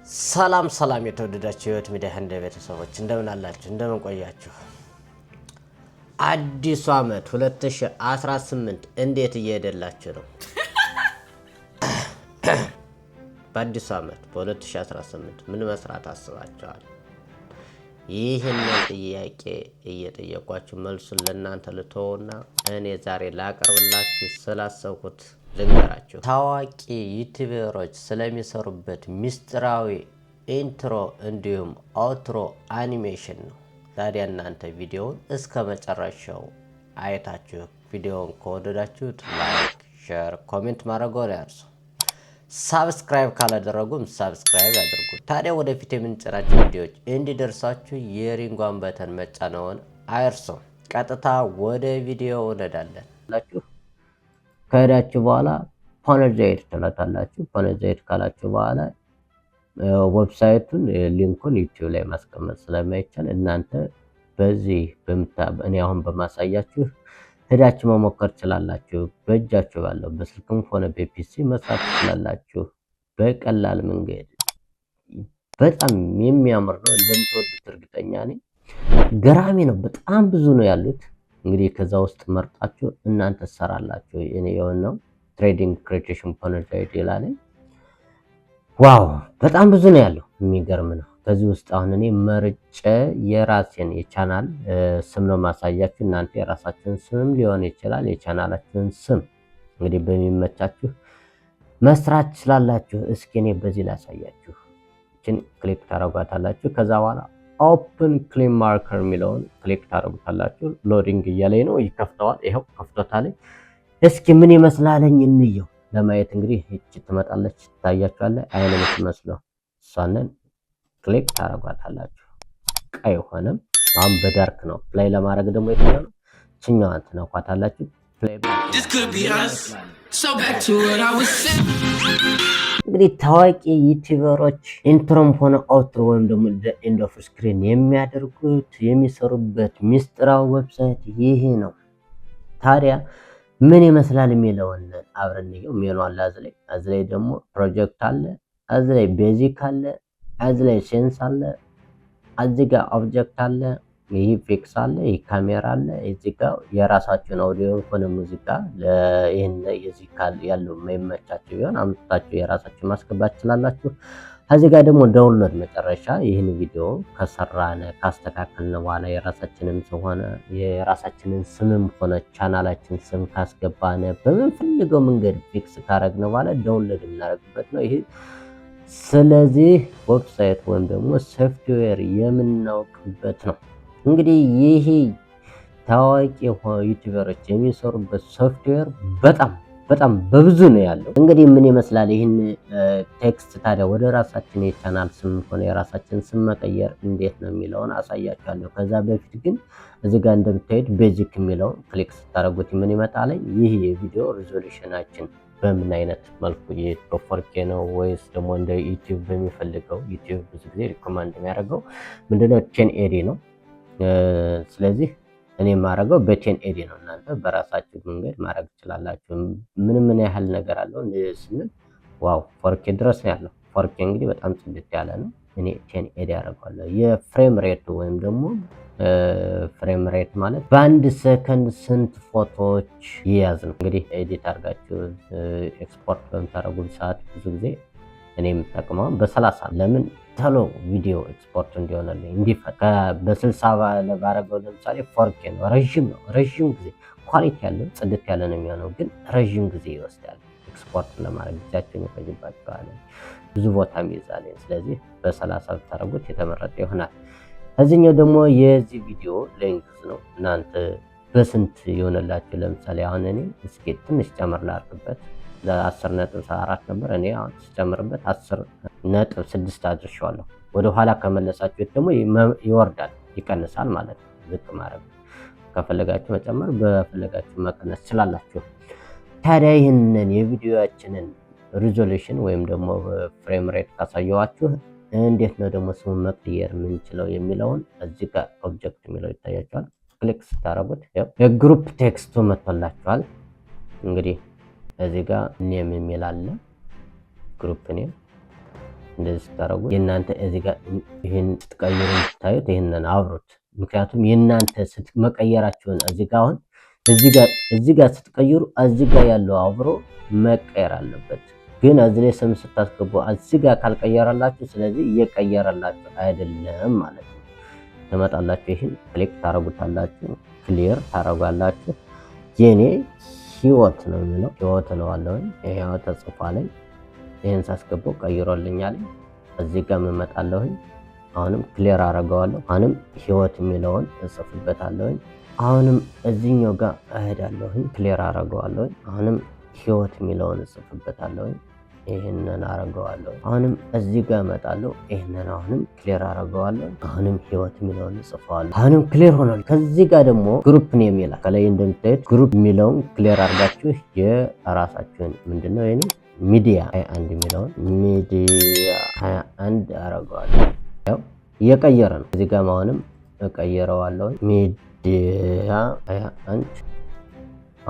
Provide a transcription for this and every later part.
ሰላም ሰላም፣ የተወደዳችሁ የህይወት ሚዲያ ህንድ ቤተሰቦች፣ እንደምን አላችሁ? እንደምን ቆያችሁ? አዲሱ ዓመት 2018 እንዴት እየሄደላችሁ ነው? በአዲሱ ዓመት በ2018 ምን መስራት አስባችኋል? ይህንን ጥያቄ እየጠየኳችሁ መልሱን ለእናንተ ልተወውና እኔ ዛሬ ላቀርብላችሁ ስላሰብኩት ልንገራችሁ። ታዋቂ ዩቲዩበሮች ስለሚሰሩበት ሚስጥራዊ intro እንዲሁም outro animation ነው። ታዲያ እናንተ ቪዲዮውን እስከ መጨረሻው አይታችሁ ቪዲዮውን ከወደዳችሁት like፣ share፣ comment ማድረግዎን አይርሱ። Subscribe ካላደረጉም subscribe ያድርጉ። ታዲያ ወደፊት የምንጭናቸው ቪዲዮዎች እንዲደርሳችሁ የ ring ኧን button መጫንዎን አይርሱ። ቀጥታ ወደ ቪዲዮ እንሄዳለን። ከሄዳችሁ በኋላ Ponisade ትላታላችሁ። Ponisade ካላችሁ በኋላ website ኡን link ኡን ዩቲዩብ ላይ ማስቀመጥ ስለማይቻል እናንተ በዚህ እኔ አሁን በማሳያችሁ ሄዳችሁ መሞከር ትችላላችሁ። በእጃችሁ ባለው በስልክም ሆነ በ PC መስራት ትችላላችሁ። በቀላል መንገድ በጣም የሚያምር ነው። እንደምትወዱት እርግጠኛ ነኝ። ገራሚ ነው። በጣም ብዙ ነው ያሉት። እንግዲህ ከዛ ውስጥ መርጣችሁ እናንተ ትሰራላችሁ። እኔ የሆነው trading creation Ponisade ይላል። Wow፣ በጣም ብዙ ነው ያለው። የሚገርም ነው። ከዚህ ውስጥ አሁን እኔ መርጬ የራሴን የቻናል ስም ነው ማሳያችሁ። እናንተ የራሳችሁን ስምም ሊሆን ይችላል፣ የቻናላችሁን ስም እንግዲህ በሚመቻችሁ መስራት ትችላላችሁ። እስኪ እኔ በዚህ ላሳያችሁ። ይችን click ታደርጓታላችሁ። ከዛ በኋላ open Clean Marker የሚለውን click ታደርጉታላችሁ። Loading እያለኝ ነው፣ ይከፍተዋል። ይኸው ከፍቶታል። እስኪ ምን ይመስላለኝ እንየው። ለማየት እንግዲህ ይቺ ትመጣለች፣ ትታያችኋለች። አይን የምትመስለው እሷንን click ታደርጓታላችሁ። ቀይ ሆነም አሁን በ dark ነው። Play ለማድረግ ደግሞ የትኛው ነው? ችኛዋን ትነኳታላችሁ። Play። This could be us. So back to what I was saying. እንግዲህ ታዋቂ ዩቲዩበሮች intro ም ሆነ outro ወይም ደግሞ end of screen የሚያደርጉት የሚሰሩበት ሚስጥራዊ website ይሄ ነው። ታዲያ ምን ይመስላል የሚለውን አብረን እንየው። ሜኑ አለ እዚ ላይ፣ እዚ ላይ ደግሞ ፕሮጀክት አለ፣ እዚ ላይ basic አለ፣ እዚ ላይ scenes አለ፣ እዚህ ጋር object አለ፣ ይህ fix አለ፣ ይህ ካሜራ አለ። እዚህ ጋር የራሳችሁን አውዲዮ ሆነ ሙዚቃ ይህን የዚህ ያለው የማይመቻችሁ ቢሆን አምጥታችሁ የራሳችሁ ማስገባት ትችላላችሁ። ከዚህ ጋር ደግሞ download፣ መጨረሻ ይህን ቪዲዮ ከሰራነ ካስተካከልን በኋላ የራሳችንን ሆነ የራሳችንን ስምም ሆነ ቻናላችን ስም ካስገባነ በምንፈልገው መንገድ fix ካረግነ በኋላ download የምናደርግበት ነው ይሄ። ስለዚህ website ወይም ደግሞ ሶፍትዌር የምናውቅበት ነው። እንግዲህ ይሄ ታዋቂ ዩቲዩበሮች የሚሰሩበት ሶፍትዌር በጣም በጣም በብዙ ነው ያለው። እንግዲህ ምን ይመስላል ይህን text ታዲያ ወደ ራሳችን የቻናል ስም ሆነ የራሳችን ስም መቀየር እንዴት ነው የሚለውን አሳያችኋለሁ። ከዛ በፊት ግን እዚህ ጋር እንደምታዩት basic የሚለውን click ስታደርጉት ምን ይመጣል? ይህ የቪዲዮ resolution ኣችን በምን አይነት መልኩ በ 4K ነው ወይስ ደግሞ እንደ ዩቲዩብ በሚፈልገው፣ ዩቲዩብ ብዙ ጊዜ recommend የሚያደርገው ምንድነው? 1080 ነው። ስለዚህ እኔ የማደርገው በ 1080 ነው። እናንተ በራሳችሁ መንገድ ማድረግ ትችላላችሁ። ምን ምን ያህል ነገር አለው ስንል wow፣ 4K ድረስ ነው ያለው። 4K እንግዲህ በጣም ጽድት ያለ ነው። እኔ 1080 ያደርገዋለሁ። የ frame rate ወይም ደግሞ frame rate ማለት በአንድ ሰከንድ ስንት ፎቶዎች ይያዝ ነው። እንግዲህ edit አድርጋችሁ ኤክስፖርት በምታደርጉ ሰዓት ብዙ ጊዜ እኔ የምጠቅመው በ30፣ ለምን ቶሎ ቪዲዮ ኤክስፖርት እንዲሆንልኝ እንዲፈ በ60 ባረገው ለምሳሌ 4K ነው፣ ረዥም ነው። ረዥም ጊዜ quality ያለው ጽድት ያለ ነው የሚሆነው፣ ግን ረዥም ጊዜ ይወስዳል። ኤክስፖርት ለማድረግ ጊዜያቸውን ይፈጅባቸዋል፣ ብዙ ቦታም ይይዛል። ስለዚህ በ30 ብታደርጉት የተመረጠ ይሆናል። ከዚህኛው ደግሞ የዚህ ቪዲዮ length ነው። እናንተ በስንት የሆነላችሁ? ለምሳሌ አሁን እኔ እስኪ ትንሽ ጨምር ላድርግበት፣ ለ10.4 ነበር። እኔ አሁን ስጨምርበት 10.6 አድርሼዋለሁ። ወደ ኋላ ከመለሳችሁት ደግሞ ይወርዳል፣ ይቀንሳል ማለት ነው። ዝቅ ማድረግ ከፈለጋችሁ መጨመር፣ በፈለጋችሁ መቀነስ ትችላላችሁ። ታዲያ ይህንን የቪዲዮችንን resolution ወይም ደግሞ frame rate ካሳየዋችሁ እንዴት ነው ደግሞ ስሙን መቀየር የምንችለው የሚለውን እዚህ ጋር object የሚለው ይታያችኋል። Click ስታደርጉት የ group text ኡ መጥቶላችኋል። እንግዲህ እዚህ ጋር name የሚል አለ፣ group name። እንደዚህ ስታደርጉ የእናንተ እዚህ ጋር ይህን ስትቀይሩ ስታዩት ይህንን አብሩት። ምክንያቱም የእናንተ መቀየራችሁን እዚህ ጋር አሁን እዚህ ጋር ስትቀይሩ እዚህ ጋር ያለው አብሮ መቀየር አለበት። ግን እዚህ ላይ ስም ስታስገቡ እዚህ ጋር ካልቀየራላችሁ፣ ስለዚህ እየቀየረላችሁ አይደለም ማለት ነው። ትመጣላችሁ፣ ይህን click ታረጉታላችሁ፣ clear ታረጋላችሁ። የኔ ህይወት ነው የሚለው፣ ህይወት እለዋለሁኝ። ይሄው ተጽፏለኝ። ይህን ሳስገባው ቀይሮልኛል። እዚህ ጋር እመጣለሁኝ። አሁንም clear አረገዋለሁ። አሁንም ህይወት የሚለውን እጽፍበታለሁኝ። አሁንም እዚህኛው ጋር እሄዳለሁኝ፣ clear አረገዋለሁኝ። አሁንም ህይወት የሚለውን እጽፍበታለሁኝ። ይህንን አረገዋለሁ። አሁንም እዚህ ጋር እመጣለሁ። ይህንን አሁንም clear አረገዋለሁ። አሁንም ህይወት የሚለውን እጽፈዋለሁ። አሁንም clear ሆኗል። ከዚህ ጋር ደግሞ group name ይላል። ከላይ እንደምታዩት group የሚለውን clear አድርጋችሁ የራሳችሁን ምንድነው ይሄ ሚዲያ 21 የሚለውን ሚዲያ 21 አረገዋለሁ። ያው እየቀየረ ነው። እዚህ ጋር አሁንም እቀይረዋለሁ። ሚዲያ 21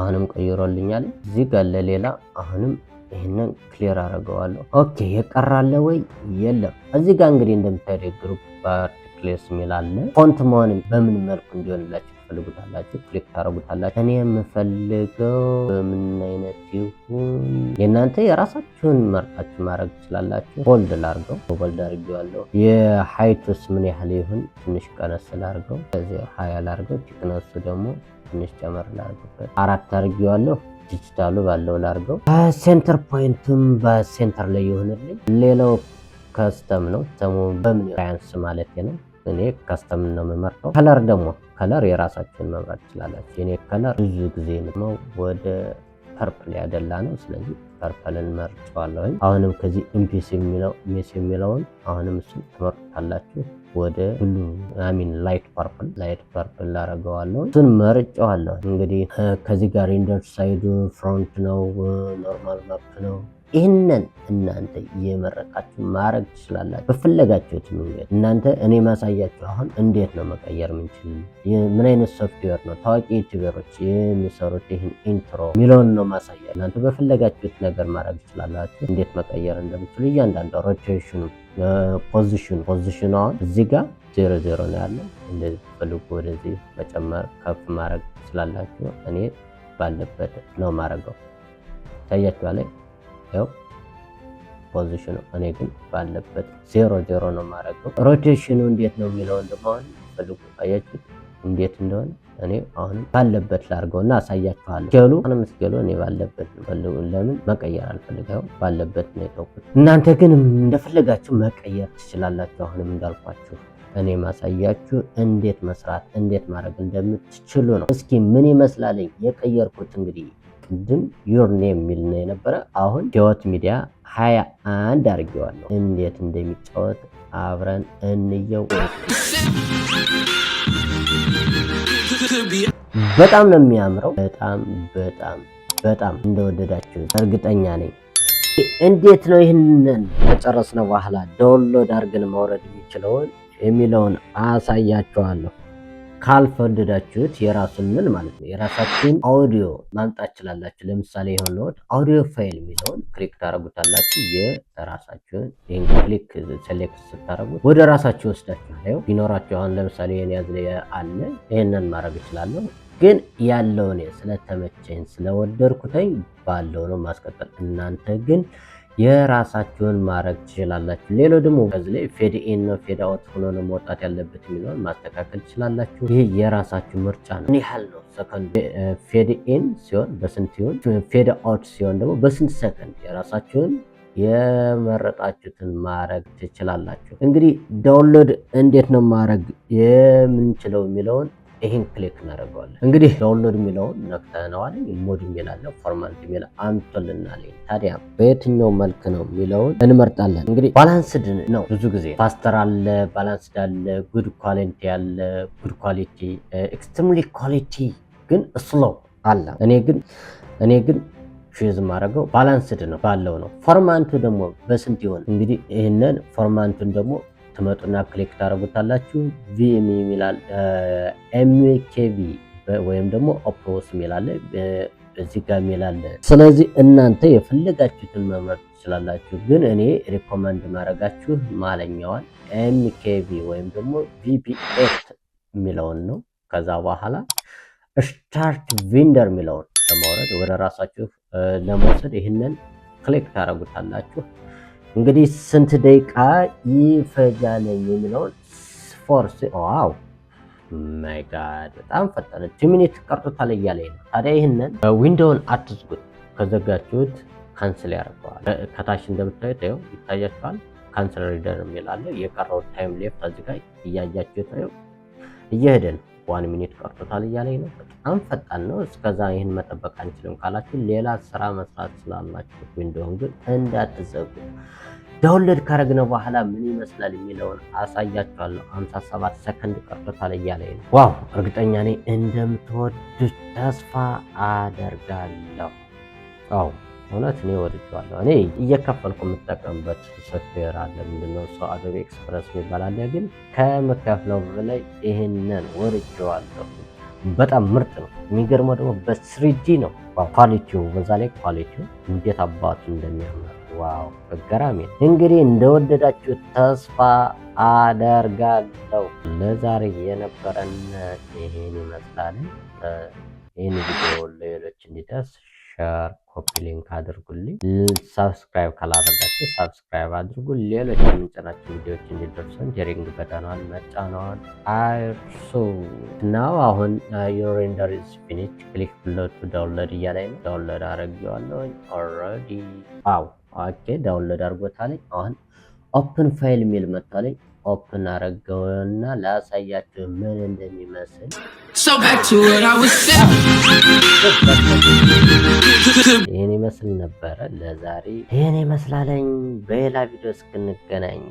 አሁንም ቀይሮልኛል። እዚህ ጋር ለሌላ አሁንም ይህንን clear አደርገዋለሁ። Okay፣ የቀራለ ወይ? የለም። እዚህ ጋር እንግዲህ እንደምታዩት group particles የሚል አለ። Font መሆን በምን መልኩ እንዲሆንላችሁ ትፈልጉታላችሁ፣ click ታደርጉታላችሁ። እኔ የምፈልገው በምን አይነት ይሁን፣ የእናንተ የራሳችሁን መርጣችሁ ማድረግ ትችላላችሁ። Bold ላርገው፣ bold አድርጌዋለሁ። የ height ኡስ ምን ያህል ይሁን? ትንሽ ቀነስ ላርገው፣ ከዚህ 20 ላርገው። Thickness ኡ ደግሞ ትንሽ ጨመር ላርግበት፣ 4 አድርጌዋለሁ። ዲጂታሉ ባለው ላርገው። Center point ኡም በ center ላይ ይሆንልኝ። ሌላው custom ነው። Custom ኡ በምን ራያንስ ማለት ነው። እኔ custom ነው የምመርጠው። Color ደግሞ color የራሳችሁን መምረጥ ትችላላችሁ። የኔ color ብዙ ጊዜ ነው ወደ purple ያደላ ነው። ስለዚህ purple ን መርጨዋለሁኝ። አሁንም ከዚህ ኢምፒሲ የሚለው ሚስ የሚለውን አሁንም እሱን ትመርጡታላችሁ። ወደ blue፣ I mean light purple፣ light purple ላረገዋለሁ። እሱን መርጨዋለሁ። እንግዲህ ከዚህ ጋር render side ኡ front ነው፣ normal map ነው። ይህንን እናንተ እየመረጣችሁ ማድረግ ትችላላችሁ በፈለጋችሁት መንገድ። እናንተ እኔ ማሳያችሁ አሁን እንዴት ነው መቀየር ምንችል፣ ምን አይነት ሶፍትዌር ነው ታዋቂ YouTuber ኦች የሚሰሩት ይህን intro የሚለውን ነው ማሳያ። እናንተ በፈለጋችሁት ነገር ማድረግ ትችላላችሁ። እንዴት መቀየር እንደምችሉ እያንዳንዱ rotation ኑ፣ position ኑ አሁን እዚህ ጋር 0 0 ነው ያለው። እንደዚህ ትፈልጉ ወደዚህ መጨመር ከፍ ማድረግ ትችላላችሁ። እኔ ባለበት ነው ማድረገው። ታያችኋል። ያው position ኑ እኔ ግን ባለበት 0 0 ነው የማደርገው። Rotation ኑ እንዴት ነው የሚለውን ደግሞ አሁን ፈልጉ። አያችሁት እንዴት እንደሆነ። እኔ አሁንም ባለበት ላድርገው እና አሳያችኋለሁ። Scale ኡ አሁንም scale ኡ እኔ ባለበት ፈልጉ። ለምን መቀየር አልፈልገው፣ ባለበት ነው የተውኩት። እናንተ ግን እንደፈለጋችሁ መቀየር ትችላላችሁ። አሁንም እንዳልኳችሁ እኔ ማሳያችሁ እንዴት መስራት እንዴት ማድረግ እንደምትችሉ ነው። እስኪ ምን ይመስላልኝ የቀየርኩት? እንግዲህ ቅድም your name የሚል ነው የነበረ፣ አሁን ህይወት ሚዲያ 21 አድርጌዋለሁ። እንዴት እንደሚጫወት አብረን እንየው። Could be በጣም ነው የሚያምረው። በጣም በጣም በጣም እንደወደዳችሁ እርግጠኛ ነኝ። እንዴት ነው ይህንን ከጨረስነው በኋላ download አድርገን ማውረድ የሚችለውን የሚለውን አሳያችኋለሁ። ካልፈለዳችሁት የራሱን ምን ማለት ነው የራሳችሁን አውዲዮ ማምጣት ትችላላችሁ። ለምሳሌ የሆነውን audio file የሚለውን click ታደርጉታላችሁ። የራሳችሁን ይህን click select ስታደርጉት ወደ ራሳችሁ ወስዳችኋል። ይኸው ቢኖራችሁ አሁን ለምሳሌ የኔ ያዝ ላይ አለ፣ ይህንን ማድረግ እችላለሁ። ግን ያለው እኔ ስለተመቸኝ ስለወደድኩተኝ ባለው ነው ማስቀጠል። እናንተ ግን የራሳችሁን ማድረግ ትችላላችሁ። ሌላው ደግሞ ከዚህ ላይ fade in ነው fade out ሆኖ ነው መውጣት ያለበት የሚለውን ማስተካከል ትችላላችሁ። ይህ የራሳችሁ ምርጫ ነው። ምን ያህል ነው ሰከንድ fade in ሲሆን በስንት ይሁን፣ fade out ሲሆን ደግሞ በስንት ሰከንድ የራሳችሁን የመረጣችሁትን ማድረግ ትችላላችሁ። እንግዲህ download እንዴት ነው ማድረግ የምንችለው የሚለውን ይህን click እናደርገዋለን። እንግዲህ download የሚለውን ነክተነዋል። Mode የሚል አለ፣ format የሚል አምጥቶልናል። ታዲያ በየትኛው መልክ ነው የሚለውን እንመርጣለን። እንግዲህ balanced ነው፣ ብዙ ጊዜ faster አለ፣ balanced አለ፣ good quality አለ፣ good quality፣ extremely quality ግን slow አለ። እኔ ግን choose የማደርገው balanced ነው ባለው ነው። Format ኡ ደግሞ በስንት ይሆን? እንግዲህ ይህንን format ኡን ደግሞ ትመጡና click ታደርጉታላችሁ። ቪኤም የሚላል፣ MKV ወይም ደግሞ Opus የሚላለ እዚህ ጋር የሚላለ። ስለዚህ እናንተ የፈለጋችሁትን መምረጥ ትችላላችሁ። ትችላላችሁ። ግን እኔ recommend ማድረጋችሁ ማለኛዋን MKV ወይም ደግሞ VP8 የሚለውን ነው። ከዛ በኋላ start render የሚለውን ለማውረድ፣ ወደ ራሳችሁ ለመውሰድ ይህንን click ታደርጉታላችሁ። እንግዲህ ስንት ደቂቃ ይፈጃል የሚለውን force፣ wow my God፣ በጣም ፈጠነ። 2 minute ቀርቶታል እያለኝ ነው። ታዲያ ይህንን window ውን አትዝጉት። ከዘጋችሁት cancel ያደርገዋል። ከታች እንደምታዩት ይኸው ይታያችኋል። Cancel render የሚል አለ። የቀረው time left እዚህ ጋር እያያችሁት ነው፣ እየሄደ ነው። 1 minute ቀርቶታል እያለኝ ነው። በጣም ፈጣን ነው። እስከዛ ይህን መጠበቅ አንችልም ካላችሁ ሌላ ስራ መስራት ስላላችሁ window ውን ግን እንዳትዘጉ። Download ካረግነው በኋላ ምን ይመስላል የሚለውን አሳያችኋለሁ። 57 ሰከንድ ቀርቶታል እያለኝ ነው። Wow፣ እርግጠኛ ነኝ እንደምትወዱት ተስፋ አደርጋለሁ። አዎ፣ እውነት እኔ ወድጄዋለሁ። እኔ እየከፈልኩ የምጠቀምበት ሶፍትዌር አለ። ምንድነው እሱ? Adobe Express የሚባል አለ። ግን ከምከፍለው በላይ ይህንን ወድጄዋለሁ። በጣም ምርጥ ነው። የሚገርመው ደግሞ በ 3D ነው quality ው። በዛ ላይ quality ው እንዴት አባቱ እንደሚያምር፣ wow፣ ገራሚ ነው። እንግዲህ እንደወደዳችሁ ተስፋ አደርጋለሁ። ለዛሬ የነበረን ይሄን ይመስላል። ይህን ቪዲዮ ለሌሎች እንዲደርስ share፣ copy link አድርጉልኝ። Subscribe ካላደረጋችሁ subscribe አድርጉ። ሌሎች የምንጭናቸው ቪዲዮዎች እንዲደርሱን የ ring button ኗን መጫኗን አይርሱ። Now አሁን your render is finished, click below to download እያለኝ ነው። Download አድርጌዋለሁ already። Wow፣ okay፣ download አድርጎታለኝ። አሁን open file የሚል መጥቷለኝ። Open አረገውና ላሳያችሁ ምን እንደሚመስል። So back to what I was saying. ይህን ይመስል ነበረ ለዛሬ ይህን ይመስላለኝ። በሌላ ቪዲዮ እስክንገናኝ